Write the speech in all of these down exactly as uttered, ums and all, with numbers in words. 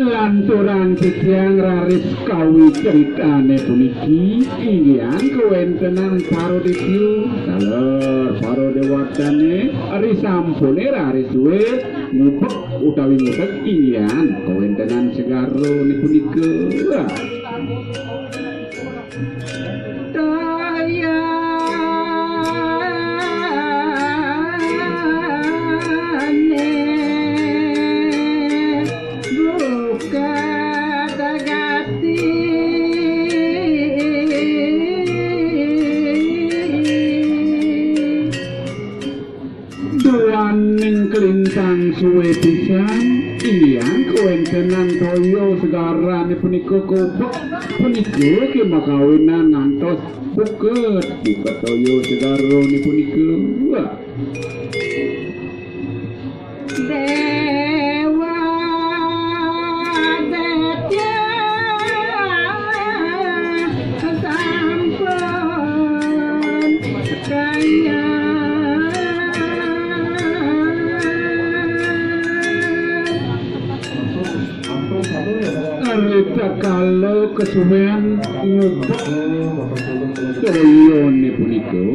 Lanturang titiang raris kawicritane puniki, inggihan kawentenan para detya, taler para dewatane, risampune raris suwe ngubek utawi ngudek, inggihan kawentenan segarane punika. Toyane buka dagati. Duaning kalintang suwe pisan, inggihan kawentenan toya segarane punika kobek, punika kemakawinan ngantos buket, buket toya segarane punika. Wah. Dewa Detya sampun kaya. Rita kala kesuwen ngubek toyane punika,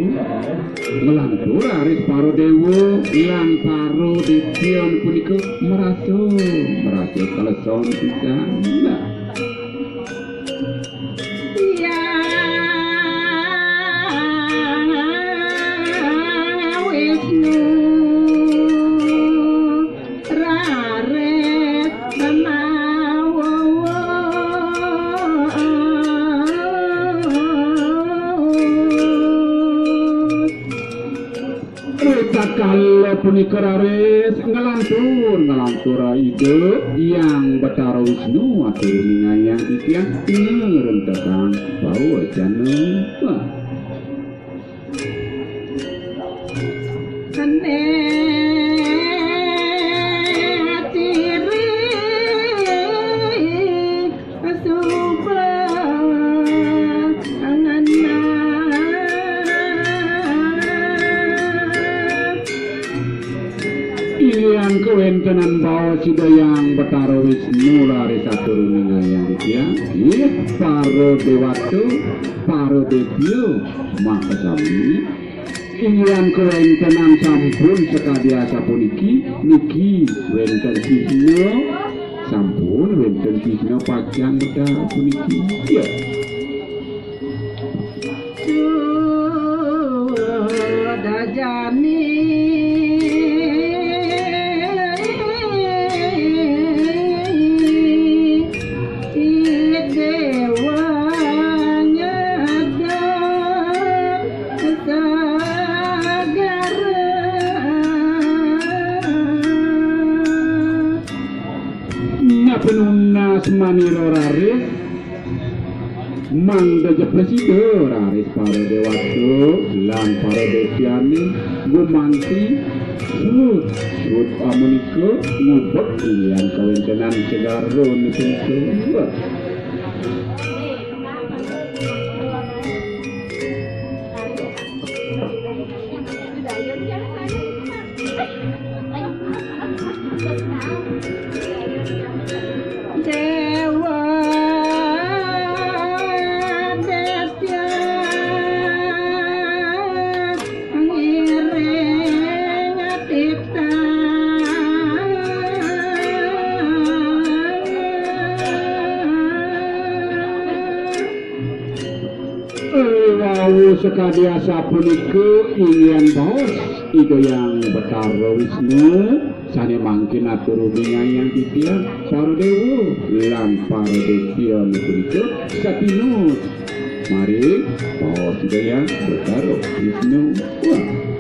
nglantur raris para dewa lan para detyan punika merasa, merasa kaleson pisan. Hyang Wisnu raris mawus. Ritatkala punika raris nglantur, nglantur Ida Hyang Betara Wisnu atur ningayang titiang ngrentesang pawecana. Wah. Ane tiri suba anana. Ilian kawentenan baos Ida Hyang Betara Wisnu raris atur ningayang titiang, ih, para dewata, para detya, makasami. Ilian kawentenan sampun sakadi asapuniki, niki wenten sihna, sampun wenten sihna pacang medal puniki. Ya. Sudajani i dewa nyadar sagara. Napi nunas manira raris mangda jepes Ida raris para dewata lan para detyane gumanti, sut, sut amunika ngubek ilian kawentenan segara nipun. Dewa Detya ngiring titah. Wau sakadi asapunika inggih baos Ida Hyang Betara Wisnu, sane mangkin atur uningayang titiang para dewa lan para detya punika satinut maring baos Ida Hyang Betara Wisnu. Wah.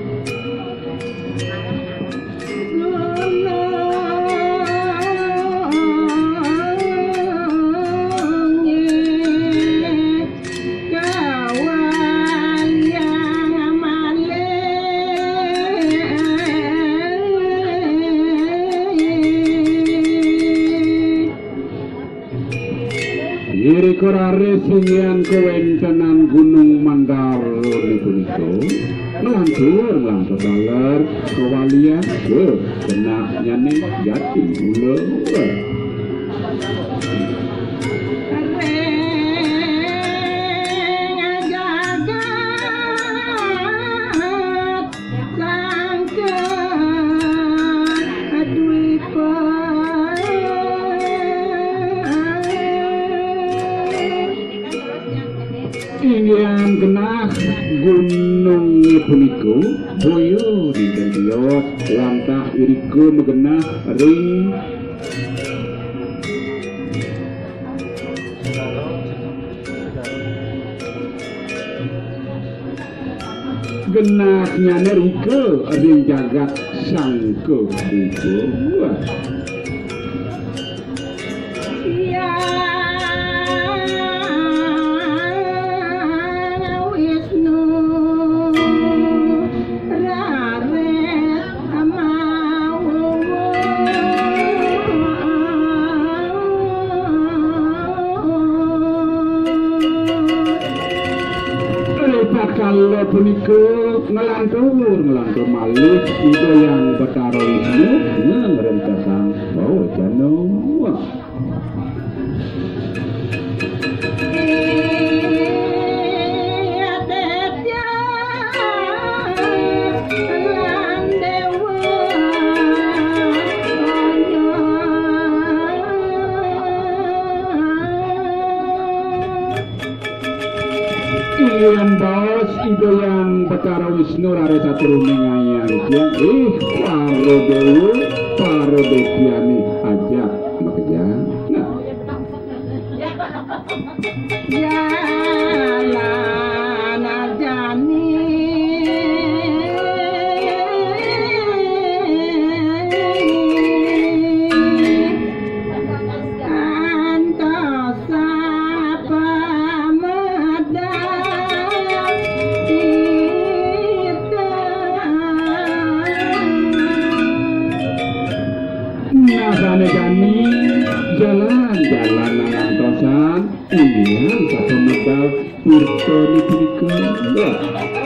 Irika raris inggihan kawentenan Gunung Mandara punika nglantur, nglantur taler kawalian ke genahnyane jati mula. Gunungé punika boya dinten tios, wantah irika magenah ring genahnyané rika ring jagat Sangka Bubuh. Rikala punika nglantur, nglantur malih Ida Hyang Batara Wisnu ngrentesang bawacana. Yen baos Ida Hyang Batara Wisnu raris atur uningayang, ih, para dewa, para dewiané ajak makejang. Nah. Jalan jani antos apa medal kita. Nah, sané jani jalan-jalan nangantosan, inggih sapa medal tirta punika. Wah.